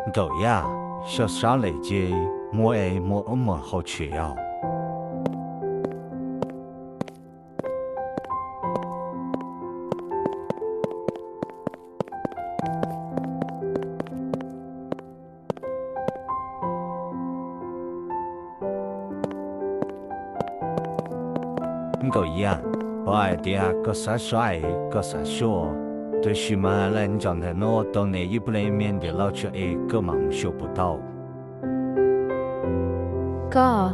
Nkauj Iab, xyov sab lawm ces mus es mus ua muag hauv tsev os. Nkauj Iab, pom hais tias koj xav sab es koj xav sab, tiam sis mas laj nco ntawm no tau niam ib pliag me ntiam loj tso es koj mam mus xyuas puas tau. Koj,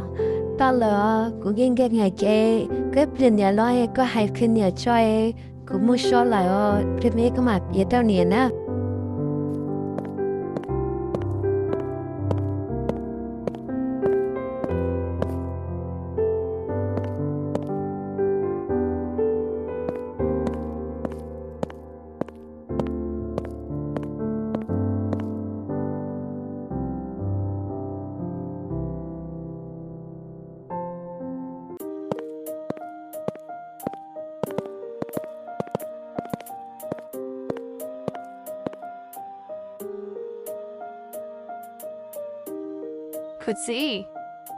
tau lawm, kuv yeej nkag nyiam ces koj ib pliag niam loj es koj hais qhia niam tso es kuv mus so lawm os, pliag me koj mam piav rau niam na. Kuv txiv,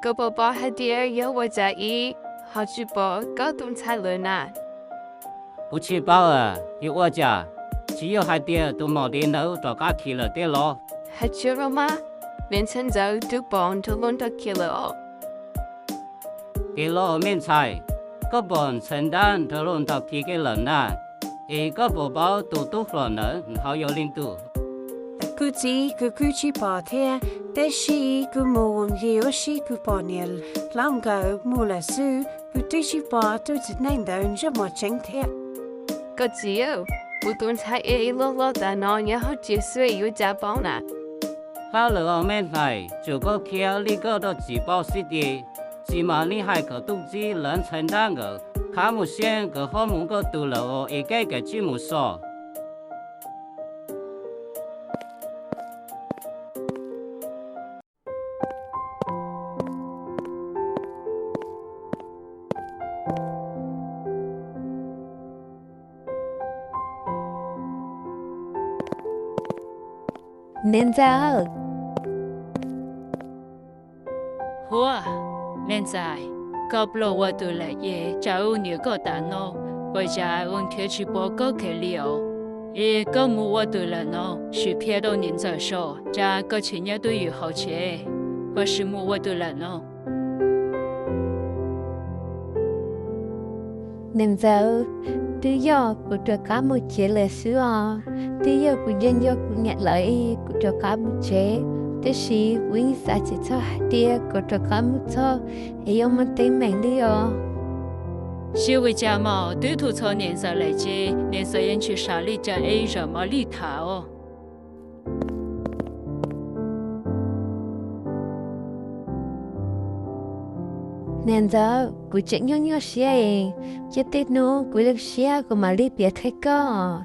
koj puas paub hais tias yog ua cas ib ho tsis pom koj tus ntxhais lawm na? Kuv tsis paub, yog ua cas, tsis yog hais tias tus maum dev ntawd rov qab khiav lawm thiab los? Hais tsis yog mas, me ntxhais ntawd twb pom nraug hluas nraug khiav lawm os. Tiag los me ntxhais, koj pom ntxhais nrab nraug hluas nraug khiav kiag lawm na, es koj puas paub tus tub hluas ntawd ho yog leej twg? Kuv txiv, kuv kuj tsis pom thiab, tab sis kuv mus li ua si kuv pom niam hlob nkawd mus lawm xwb, kuv twb tsis pom tus txiv neej ntawd ntsej muag tseeb thiab. Koj txiv, kuv tus ntxhais ib lub hlob tas no nyob hauv tsev xwb yuav cas paub na. Hab lawm os me ntxhais, tsuas koj khiav li koj rau txiv paub xwb ces txiv mam li hais kom tus txiv lawv ntxhais nrab nkawd khab mus saib nkawd ho mus nkauj twg lawm os, es koj kav tsij mus so. Niam ntxawm. Huab, me ntxhais, koj pluag ua twg lawm es cas ua niam koj tas no, ua cas ua nrhiav tsis pom koj kiag li os? Es koj mus ua twg lawm no, sim qhia rau niam ntxawm saib, cas koj tseem nyob twj ywm hauv tsev, koj sim mus ua twg lawm no? Niam ntxawm, twb yog kuv rov qab mus tsev lawm xwb os. Twb yog kuv nco nco kuv niam lawv es kuv rov qab mus tsev, tab sis kuv yeej xav tsis txog hais tias kuv rov qab mus txog es yuav muaj teeb meem li os. Tsis ua cas mas, twb hu txog niam ntxawm lawm ces niam ntxawm yeej tsis xav li cas es zaum mam li tham os. Niam ntxawm, kuv tseem nyuaj nyuaj siab es, cia tej hnub kuv zoo siab kuv mam li piav qhia koj.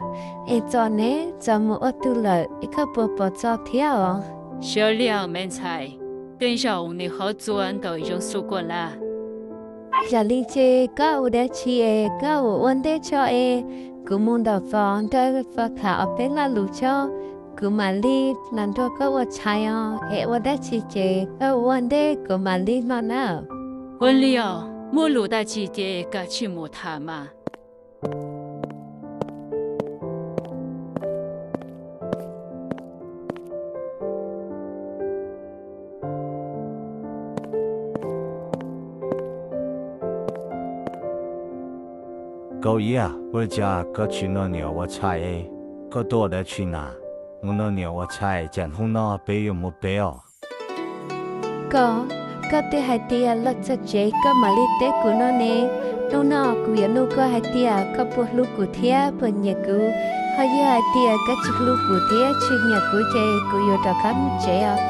Es txom ne, txom mus ua twg lawm es koj puas pom txog thiab os? Xyov li os me ntxhais, tej zaum nws ho txua ntawm Yoov Xu Kuam lawm. Yog li ces koj ua dab tsi es koj ua ua ntej tso es, kuv mus ntaus fos nrog fos tham ob peb lo lus tso, kuv mam li los nrog koj ua tshais os. Es ua dab tsi ces koj ua ua ntej kuv mam li los na. Ua li os, muaj lus dab tsi ces kav tsij mus tham mas. Nkauj Iab, ua cas koj tsis nrog niam ua tshais? Koj tuaj ua dab tsi na? Mus nrog niam ua tshais, cas hnub no peb yuav mus peb os? Koj, koj twb hais tias los txog tsev koj mam li teb kuv no ne. Hnub no kuv yuav nug koj hais tias koj puas hlub kuv thiab puas nyiam kuv. Ho yog hais tias koj tsis hlub kuv thiab tsis nyiam kuv ces kuv yuav rov qab mus tsev os.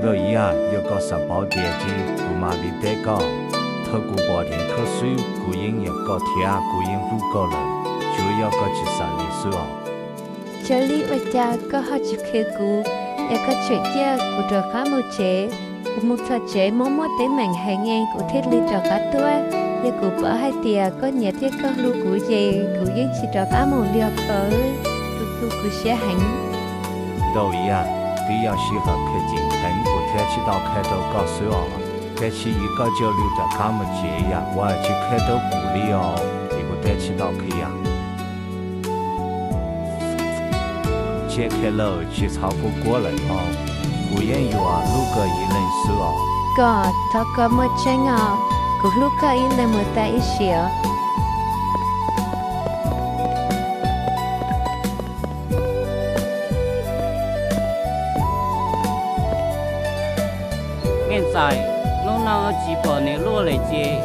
Nkauj Iab, yog koj xav paub tiag ces kuv mam li teb koj. Thaum kuv pom dheev koj xwb kuv yeej nyiam koj thiab kuv yeej hlub koj lawm, tsuas yog koj tsis xav li xwb os. Yog li ua cas koj ho tsis qhia kuv, es koj tseem cia kuv rov qab mus tsev? Kuv mus txog tsev muaj muaj teeb meem heev es kuv thiaj li rov qab tuaj. Yog kuv paub hais tias koj nyiam thiab koj hlub kuv ces kuv yeej tsis rov qab mus li os koj. Tus hlub kuv siab heev. Ntau ib yam, twb yog sij hawm kawg ceev heev kuv thiaj tsis tau qhia rau koj xwb os. Tab sis yog koj cia li rov qab mus tsev yam uas tsis qhia rau kuv li os, ces kuv thiaj tsis tau qhia. Tsiab qhia lawm tsis txhob kuj kuab lawm os, kuv yeej yuav hlub koj ib leeg xwb os. Koj, thov koj muaj tseeb os, kuv hlub koj ib leeg mus tas ib sim os. Me ntxhais, hnub no tsis pom niam luaj lawm ces,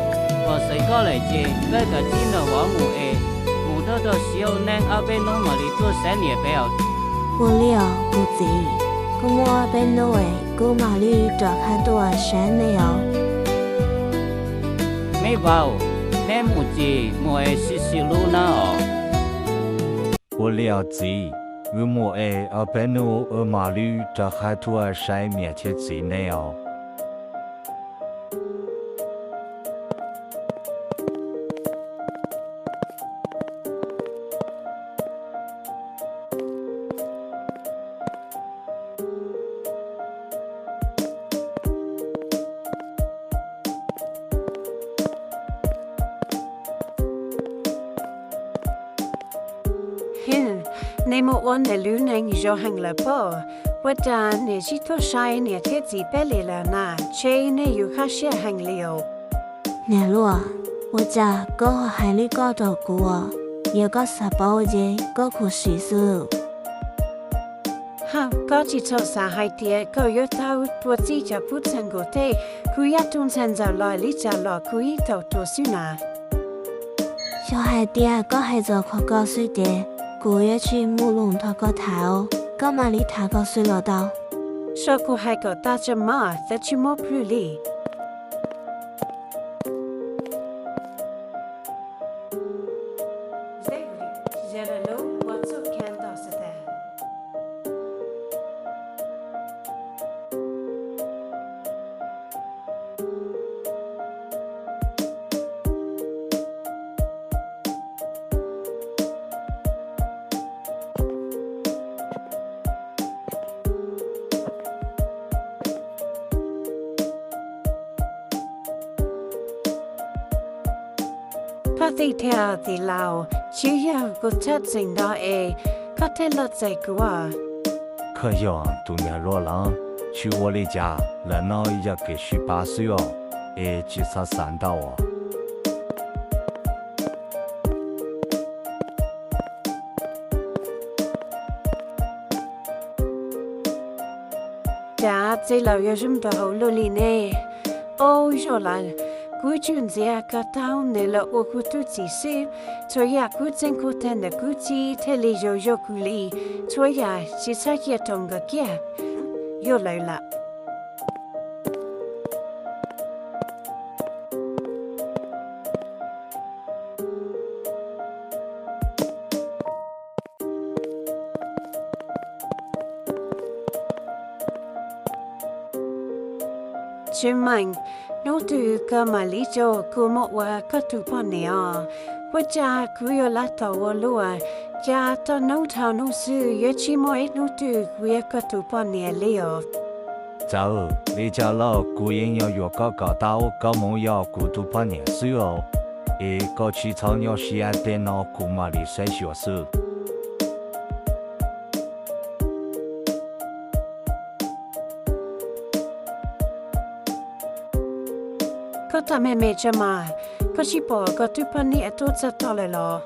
pom xeev koj lawm ces koj kav tsij nrog vauv mus es, mus dab rau siv ua neej ob peb hnub mam li tuaj saib niam peb os. Ua li os kuv txiv, kuv mus ob peb hnub es kuv mam li rov qab tuaj saib nej os. Me vauv, neb mus ces mus es sib sib hlub nawb os. Ua li os txiv, wb mus es ob peb hnub wb mam li rov qab tuaj saib niam thiab txiv nej os. Neb mus ua neb lub neej zoo heev lawm pob, ua cas neb tsis tuaj saib niam thiab txiv peb li lawm na, ntshe neb yuav kaj siab heev li os. Niam luaj, ua cas koj ho hais li koj rau kuv? Yog koj xav paub ces koj khuv xim xwb. Haj, koj tsis txhob xav hais tias koj yuav tau tuaj txib cov pub txeeg kuv tej, kuv yog tus ntxhais ntxawm los li cas los kuv yeej tau tuaj xwb na. Yog hais tias koj hais txog qhov ko xwb ces kuv yuav tsis muaj lus nrog koj tham, koj mam li tham koj xwb los tau. Txhob, kuv hais kom tag tso mas, tsis muaj plhws li. Pab tij thiab tij laug, tsis yog kuv txhawj txeem ntau es koj thiaj los txais kuv. Koj yog tus niam luaj los? Tsis ua li cas, lawm no yog kev sib pab xwb os, es tsis txhob xav ntau os. Cas txij laus yuav zoo nraug hauv luaj li ne? Au, zoo lawm, kuv tsuas ntxias kom tau nws los ua kuv tus txiv xwb. Txhua yam kuv txeeb kuv tag ntawm kuv txiv thiaj li zoo zoo kuv li. Txhua yam tsis txhob cia rau nkawd kiag. Yuav lawm lawm. Tsis meej, hnub twg koj mam li coj kuv mus ua koj tus poj niam os. Ua cas kuv yuav laj tau ua luaj, cas txog hnub dhau hnub xwb yuav tsis muaj ib hnub twg kuv yog koj tus poj niam li os. Txawm li cas los kuv yeej yuav yuav koj kom tau, koj mus yog kuv tus poj niam xwb os. Es koj tsis txhob nyuaj siab, tej no kuv mam li saib xyuas xwb. Koj tau me me tso mas, koj tsis pom koj tus poj niam tuaj txog tod lawm los?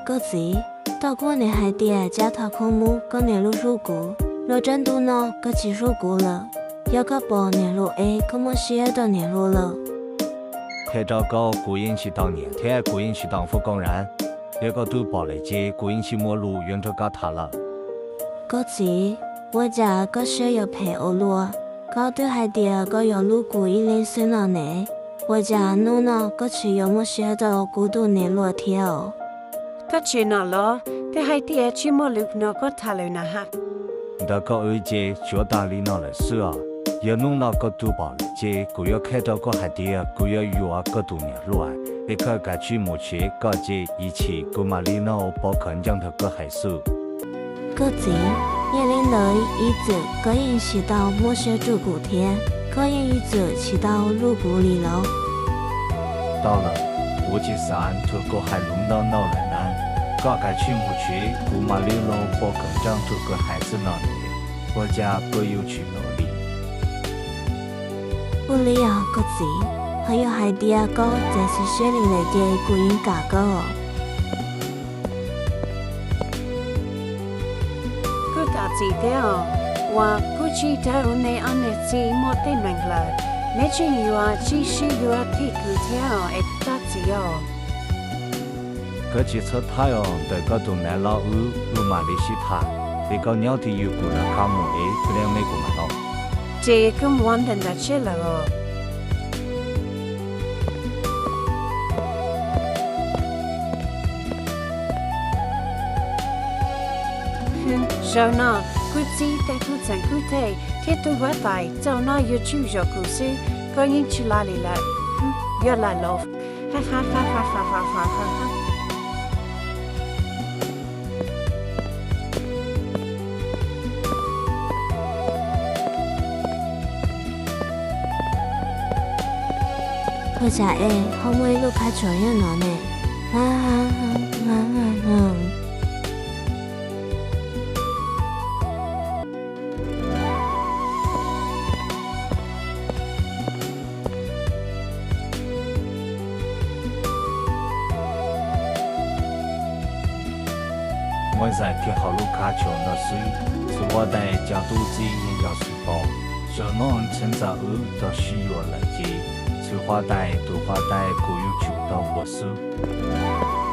Koj txiv, tau kuv niam hais tias cas thaum koj mus koj niam lub hlub kuv, los rau ntu no koj tsis hlub kuv lawm. Yog koj pom niam hluas es koj muaj siab rau niam hluas lawm. Qhia rau koj, kuv yeej tsis tau nyiam thiab kuv yeej tsis tau foom koob ras. Yog koj twb pom lawm ces kuv yeej tsis muaj lus yuav nrog koj tham lawm. Koj txiv, ua cas koj siab yuav phem ua luaj? Koj twb hais tias koj yuav hlub kuv ib leeg xwb no ne, ua cas hnub no koj tsis yuav muaj siab rau kuv tus niam hluas thiab? Koj tsis hnov los, twb hais tias tsis muaj lus nrog koj tham lawm na has. Ntawm koj wb ces tsuav tag li no lawm xwb os. Yog hnub no koj tuag pom lawm ces kuv yuav qhia rau koj hais tias kuv yuav yuav koj tus niam hluas, es koj kav tsij mus tsev, koj ces ib chim kuv mam li noj pob khaub ncaws nrog koj hais xwb. Koj txiv, yog li ntawd ib txwm koj yeej tsis tau muab siab rau kuv thiab, koj yeej ib txwm tsis tau hlub kuv li los? Tau lawm, kuv tsis xav nrog koj hais lus ntau ntau lawm na. Koj kav tsij mus tsev, kuv mam li noj pob khaub ncaws nrog koj hais xwb no ne. Ua cas koj yuav tsis hnov li? Ua li os koj txiv, ho yog hais tias koj txav tsis siab li lawm ces kuv yeej kam koj. Kuv thov txim thiab os, uas kuv tsis tau ua neb ob niam txiv muaj teeb meem lawm, neb tseem yuav tsis sib yuav thiab kuv thiab os es thov txim os. Koj tsis txhob thaij os, ntawm koj tus niam hluas wb mam li sib tham, es koj nyob twj ywm kuv rov qab mus es kuv lam me kuv mam los. Ces koj mus ua ntej ntawm tsev lawm os. Zaum no kuv txiv thiab kuv txheeb kuv tej thiab tus huab tais txaus no yuav tsum zov kuv xwb, koj yeej tsis lam li lawm. Yog lam los. Ua cas es ho muaj ib lub qhov tsua nyob no ne? Muab zais kiag hauv lub qhov tsua no xwb, tus huab tais cov tub txib yeej yog xwb pom. Zaum no ntshe ntxawm wb tau sib yuav lawm ces tus huab tais, tus huab tais kuv yuav tsum tau ua xwb.